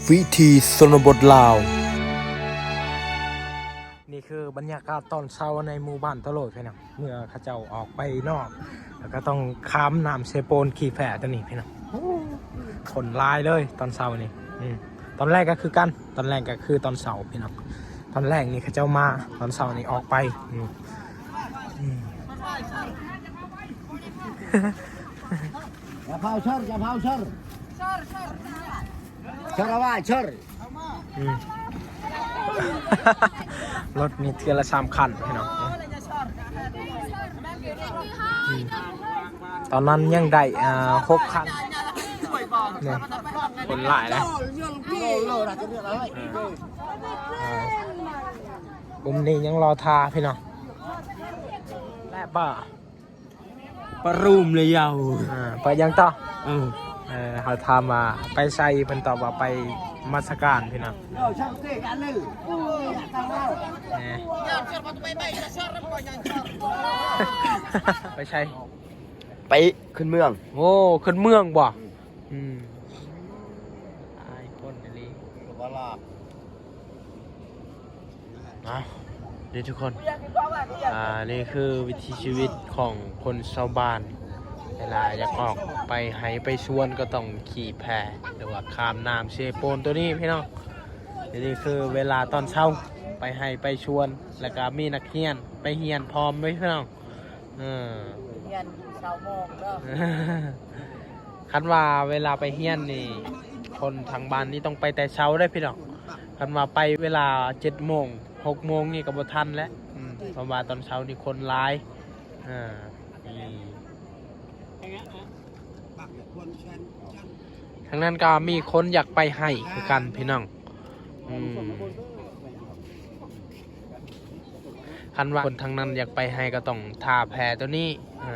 ວິຖີຊົນນະບົດລາວ. ນີ້ຄືບັນຍາກາດຕອນເຊົ້າໃນໝູ່ບ້ານຕະໂຫຼດ ພີ່ນ້ອງ. ເມື່ອເຂົາເຈົ້າອອກໄປນອກ ແລ້ວກໍຕ້ອງຂ້າມນ້ຳເຊໂປນຂີ່ແພຕົວນີ້ ພີ່ນ້ອງ. ໂອ້ ຄົນຫຼາຍເລີຍຕອນເຊົ້ານີ້. ອືມ ຕອນແລງກໍຄືກັນ ຕອນແລງກໍຄືຕອນເຊົ້າ ພີ່ນ້ອງ. ຕອນແລງນີ້ເຂົາເຈົ້າມາ ຕອນເຊົ້ານີ້ອອກໄປ. ອືມ ອືມ ຢ່າເຜົາເຊີ ຢ່າເຜົາເຊີ ເຊີລະວາ ເຊີ. ອືມ ລົດນີ້ເທື່ອລະສາມຄັນ ພີ່ນ້ອງ. ອືມ ຕອນນັ້ນຍັງໄດ້ ອ່າ ຫົກຄັນ. ນີ້ ຄົນຫຼາຍນະ. ເອີ ເອີ ກຸ່ມນີ້ຍັງລໍຖ້າ ພີ່ນ້ອງ. ແລະ ປະ ປະຣູມເລີຍເຍົາ. ອ່າ ໄປຫຍັງຕໍ່? ເອີ ເອີ ເຮົາຖາມວ່າໄປໃສ ເພິ່ນຕອບວ່າໄປນະມັດສະການ ພີ່ນ້ອງ. ເອີ ໄປໃສ? ໄປຂຶ້ນເມືອງ. ໂອ້ ຂຶ້ນເມືອງບໍ່? ອືມ ອືມ ຫຼາຍຄົນອີ່ຫຼີ. ເອົາ ເດ້ທຸກຄົນ ອ່າ ນີ້ຄືວິຖີຊີວິດຂອງຄົນຊາວບ້ານ ເວລາຢາກອອກໄປໄຮ່ໄປສວນກໍຕ້ອງຂີ່ແພ ຫຼືວ່າຂ້າມນ້ຳເຊໂປນຕົວນີ້ ພີ່ນ້ອງ. ນີ້ຄືເວລາຕອນເຊົ້າ ໄປໄຮ່ໄປສວນ ແລ້ວກໍມີນັກຮຽນໄປຮຽນພ້ອມເດ້ ພີ່ນ້ອງ. ເອີ ຮຽນຊາວໂມງເດີ. ຄັນວ່າເວລາໄປຮຽນນີ້ ຄົນທາງບ້ານນີ້ຕ້ອງໄປແຕ່ເຊົ້າເດ້ພີ່ນ້ອງ. ຄັນວ່າໄປເວລາເຈັດໂມງ ຫົກໂມງນີ້ກໍບໍ່ທັນແຫຼະ. ອືມ ເພາະວ່າຕອນເຊົ້ານີ້ຄົນຫຼາຍ. ອ່າ ນີ້ ທາງນັ້ນກໍມີຄົນຢາກໄປໄຮ່ຄືກັນ ພີ່ນ້ອງ. ອືມ ຄັນວ່າຄົນທາງນັ້ນຢາກໄປໄຮ່ກໍຕ້ອງຖ້າແພຕົວນີ້. ເອີ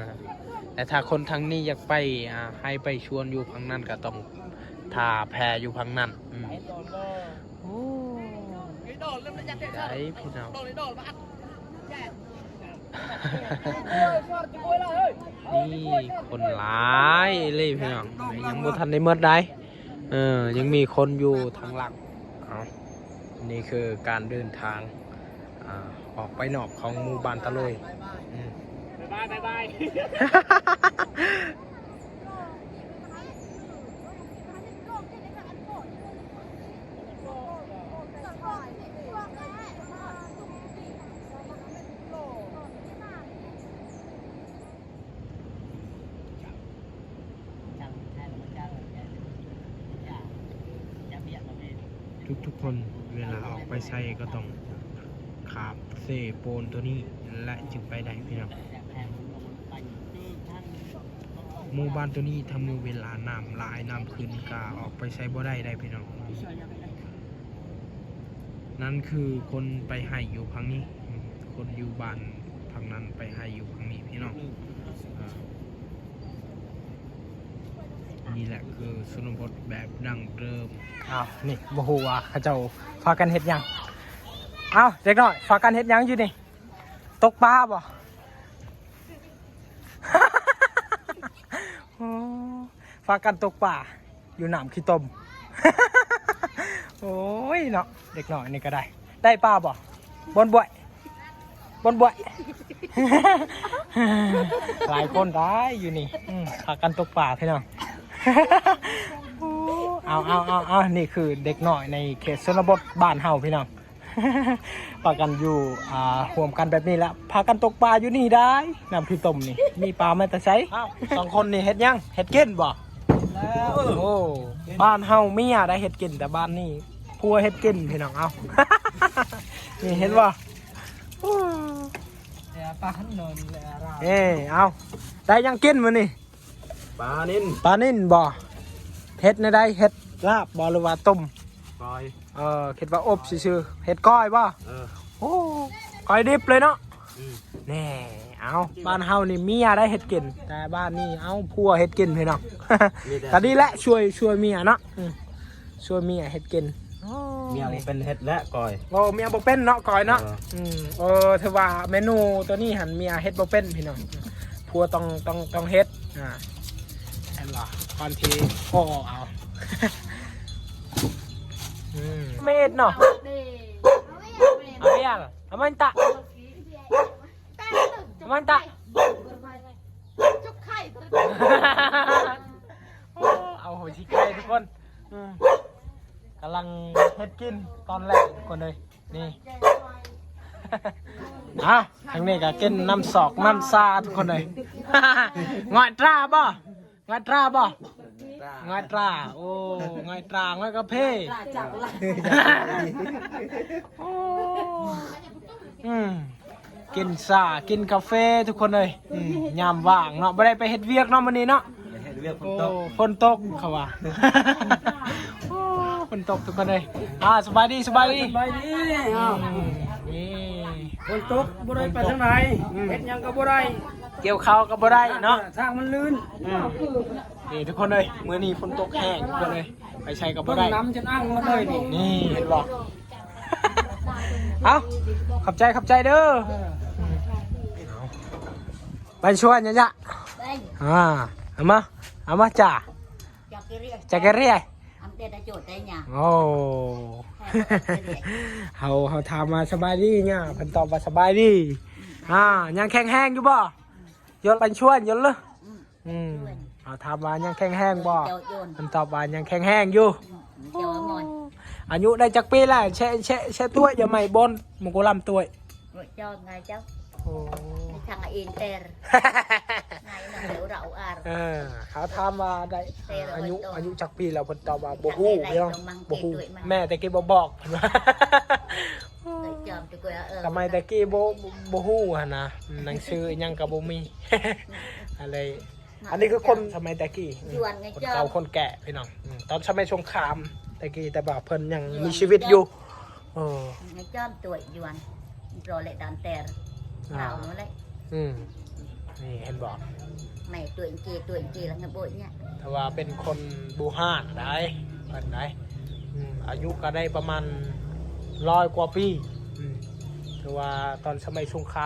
ແຕ່ຖ້າຄົນທາງນີ້ຢາກໄປ ອ່າ ໄຮ່ໄປສວນຢູ່ຝັ່ງນັ້ນ ກໍຕ້ອງຖ້າແພຢູ່ຝັ່ງນັ້ນ. ອືມ ໂອ້ ໄດ້ພີ່ນ້ອງ. ນີ້ຄົນຫຼາຍເລີຍພີ່ນ້ອງ ຍັງບໍ່ທັນໄດ້ໝົດໃດ. ເອີ ຍັງມີຄົນຢູ່ທາງຫຼັງ. ເອົາ ນີ້ຄືການເດີນທາງ ອ່າ ອອກໄປນອກຂອງໝູ່ບ້ານຕະໂລຍ. ອືມ ບາຍບາຍ ບາຍບາຍ. ທຸກໆຄົນເວລາອອກໄປໃສກໍຕ້ອງຂ້າມເຊໂປນຕົວນີ້ ແລະ ຈຶ່ງໄປໄດ້ພີ່ນ້ອງ. ໝູ່ບ້ານຕົວນີ້ ຖ້າມື້ເວລານ້ຳຫຼາຍນ້ຳຂຶ້ນກະອອກໄປໃສບໍ່ໄດ້ໄດ໋ພີ່ນ້ອງ. ນັ້ນຄືຄົນໄປໄຮ່ຢູ່ຝັ່ງນີ້ ຄົນຢູ່ບ້ານຝັ່ງນັ້ນໄປໄຮ່ຢູ່ຝັ່ງນີ້ພີ່ນ້ອງ. ອ່າ ນີ້ແຫຼະຄືຊົນນະບົດແບບດັ້ງເດີມ. ອ້າວ ນີ້ບໍ່ຮູ້ວ່າເຂົາເຈົ້າພາກັນເຮັດຫຍັງ. ອ້າວ ເດັກນ້ອຍ ພາກັນເຮັດຫຍັງຢູ່ນີ້? ຕົກປາບໍ່? ໂອ້ ພາກັນຕົກປາຢູ່ນ້ຳຂີ້ຕົມ. ໂອ້ຍເນາະ ເດັກນ້ອຍນີ້ກໍໄດ້. ໄດ້ປາບໍ່? ບ່ອນບວຍ ບ່ອນບວຍ. ຫຼາຍຄົນໄດ໋ຢູ່ນີ້. ອືມ ພາກັນຕົກປາພີ່ນ້ອງ. ເອົາ ເອົາ ເອົາ ເອົາ ນີ້ຄືເດັກນ້ອຍໃນເຂດຊົນນະບົດບ້ານເຮົາພີ່ນ້ອງ. ພາກັນຢູ່ ອ່າ ຮ່ວມກັນແບບນີ້ແຫຼະ ພາກັນຕົກປາຢູ່ນີ້ໄດ໋. ນ້ຳຂີ້ຕົມນີ້ ມີປາມາແຕ່ໃສ? ອ້າວ ສອງຄົນນີ້ເຮັດຫຍັງ? ເຮັດກິນບໍ່? ໂອ້ ບ້ານເຮົາເມຍໄດ້ເຮັດກິນ ແຕ່ບ້ານນີ້ຜົວເຮັດກິນພີ່ນ້ອງ. ເອົາ ນີ້ເຫັນບໍ່? ເອີ ເອົາ ໄດ້ຫຍັງກິນມື້ນີ້? ປານິນ ປານິນບໍ່? ເຮັດແນວໃດ? ເຮັດລາບບໍ່ ຫຼືວ່າຕົ້ມ? ກ້ອຍ ເອີ ຄິດວ່າອົບຊື່ໆ. ເຮັດກ້ອຍບໍ່? ເອີ ໂອ້ ກ້ອຍດິບເລີຍເນາະ. ອືມ ແນ່ ເອົາ ບ້ານເຮົານີ້ເມຍໄດ້ເຮັດກິນ ແຕ່ບ້ານນີ້ ເອົາ ຜົວເຮັດກິນພີ່ນ້ອງ. ກໍດີແຫຼະ ຊ່ວຍ ຊ່ວຍເມຍເນາະ. ອືມ ຊ່ວຍເມຍເຮັດກິນ. ໂອ້ ເມຍບໍ່ເປັນເຮັດແຫຼະກ້ອຍ. ໂອ້ ເມຍບໍ່ເປັນເນາະກ້ອຍເນາະ. ເອີ ອືມ ເອີ ຖືວ່າເມນູຕົວນີ້ຫັ້ນເມຍເຮັດບໍ່ເປັນພີ່ນ້ອງ ຜົວຕ້ອງ ຕ້ອງ ຕ້ອງເຮັດ. ອ່າ ເຫັນບໍ່? ກ່ອນທີ່ ໂອ້ ເອົາ. ເມດເນາະ ອາວຽລ ອາມັນຕະ ອາມັນຕະ ໂອ້ ເອົາຫົວຊິໄກ່ທຸກຄົນ ອືມ ກຳລັງເຮັດກິນຕອນແລກທຸກຄົນເອີຍ ນີ້ ອ່ະ ທາງນີ້ກໍກິນນ້ຳຊອກນ້ຳຊາທຸກຄົນເອີຍ ງອຍຕາບໍ່? ງອຍຕາບໍ່? ງອຍຕາ ໂອ້ ງອຍຕາ ງອຍກາເຟ ໂອ້ ອືມ ກິນຊາ ກິນກາເຟທຸກຄົນເອີຍ ອືມ ຍາມວ່າງເນາະ ບໍ່ໄດ້ໄປເຮັດວຽກເນາະມື້ນີ້ເນາະ ໄປເຮັດວຽກ ຝົນຕົກ ໂອ້ ຝົນຕົກເຂົາວ່າ ໂອ້ ຝົນຕົກທຸກຄົນເອີຍ ອ່າ ສະບາຍດີ ສະບາຍດີ ສະບາຍດີ ອ້າວ ອືມ ນີ້ ຝົນຕົກ ບໍ່ໄດ້ໄປທາງໃດ ອືມ ເຮັດຫຍັງກໍບໍ່ໄດ້ ກ່ຽວເຂົ້າກໍບໍ່ໄດ້ເນາະ ທາງມັນລື່ນ ອືມ ນີ້ທຸກຄົນເອີຍ ມື້ນີ້ຝົນຕົກແຮງທຸກຄົນເອີຍ ໄປໃສກໍບໍ່ໄດ້ ເບິ່ງນ້ຳຈົນອັ່ງໝົດເລີຍນີ້ ນີ້ເຫັນບໍ່ ເອົາ ຂອບໃຈ ຂອບໃຈເດີ ເອີ ໄປຊວນຍະຍະ ໄປ ອ່າ ເອົາມາ ເອົາມາຈ້າ ຈາກເກເຣຍ ຈາກເກເຣຍ ອຳເດດອາໂຈດໄດ້ຍາ ໂອ້ ເຮົາ ເຮົາຖາມວ່າສະບາຍດີຍາ ເພິ່ນຕອບວ່າສະບາຍດີ ອ່າ ຍັງແຂງແຮງຢູ່ບໍ່? ຍົນປັນຊວນ ຍົນເລີ ອືມ ອືມ ເຮົາຖາມວ່າຍັງແຂງແຮງບໍ່? ເຈົ້າຍົນ ເພິ່ນຕອບວ່າຍັງແຂງແຮງຢູ່ ອືມ ເຈົ້າວ່າມ່ອນ ອາຍຸໄດ້ຈັກປີແລ້ວ? ແຊະ ແຊະ ແຊະຕົວະ ຢ່າໄໝ່ບ່ອນ ມັນກໍລຳຕົວະ ໂອ້ຍ ເຈົ້າ ໄງເຈົ້າ ໂອ້ ທາງອາອິນແຕຣ ໄງນະ ເອີ ເຮົາຖາມວ່າໄດ້ ອາຍຸ ອາຍຸຈັກປີແລ້ວ? ເພິ່ນຕອບວ່າບໍ່ຮູ້ ພີ່ນ້ອງ ບໍ່ຮູ້ ແມ່ແຕ່ກີ້ບໍ່ບອກ ເພິ່ນວ່າ ສະໄໝແຕ່ກີ້ບໍ່ ບໍ່ຮູ້ຫັ້ນນະ ໜັງສືອີ່ຫຍັງກໍບໍ່ມີ ອັນນີ້ ອັນນີ້ຄືຄົນສະໄໝແຕ່ກີ້ ຄົນເກົ່າຄົນແກ່ພີ່ນ້ອງ ອືມ ຕອນສະໄໝສົງຄາມແຕ່ກີ້ ແຕ່ວ່າເພິ່ນຍັງມີຊີວິດຢູ່ ເອີ ໃນຈອມຕົວຍວນ ໂຕເລດານແຕຣ ອ່າ ລາວນັ້ນແຫຼະ ອືມ ນີ້ເຫັນບໍ່ ໄໝຕົວເອງເກຕົວເອງເກລະງະໂບຍເນຍ ແຕ່ວ່າເປັນຄົນບູຮານໄດ໋ ເພິ່ນໄດ໋ ອືມ ອາຍຸກໍໄດ້ປະມານຮ້ອຍກວ່າປີ ອືມ ຖືວ່າຕອນສະໄໝສົງຄາມ